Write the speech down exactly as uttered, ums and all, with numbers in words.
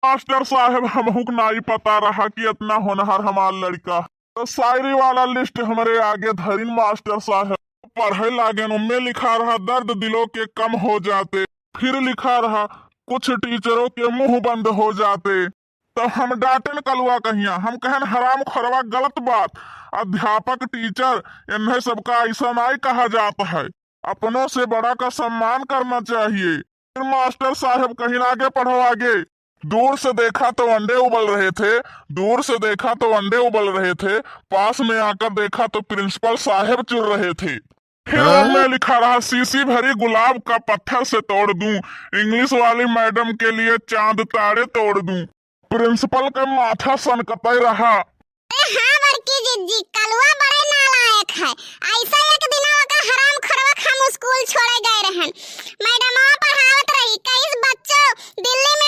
मास्टर साहेब, हमहू क नाई पता रहा कि इतना होनहार हमार लड़िका। तो शायरी वाला लिस्ट हमरे आगे धरिन मास्टर साहेब। पढ़े लागेन, उम्मे लिखा रहा, दर्द दिलों के कम हो जाते। फिर लिखा रहा, कुछ टीचरों के मुंह बंद हो जाते। तब हम डांटेन कलुआ कहिया, हम कहेन, हराम खोरवा, गलत बात। अध्यापक, टीचर, इन्हें सबका ऐसा नाई कहा जाता है। अपनों से बड़ा का सम्मान करना चाहिए। फिर मास्टर साहेब कहिन, आगे पढ़ो, आगे। दूर से देखा तो अंडे उबल रहे थे, दूर से देखा तो अंडे उबल रहे थे, पास में आकर देखा तो प्रिंसिपल साहेब चुर रहे थे। फिर हाँ? उनमें लिखा रहा, शीशी भरी गुलाब का पत्थर से तोड़ दूं, इंग्लिश वाली मैडम के लिए चांद तारे तोड़ दूं। प्रिंसिपल का माथा सनकते रहा। अरे हाँ बड़की जिज्जी, कलुआ बड़े नालायक है। ऐसा एक दिना ओका हराम खोरवा क हम स्कूल छोड़े गए रहन। मैडमवा पढ़ावत रही, कहिस, बच्चों, दिल्ली में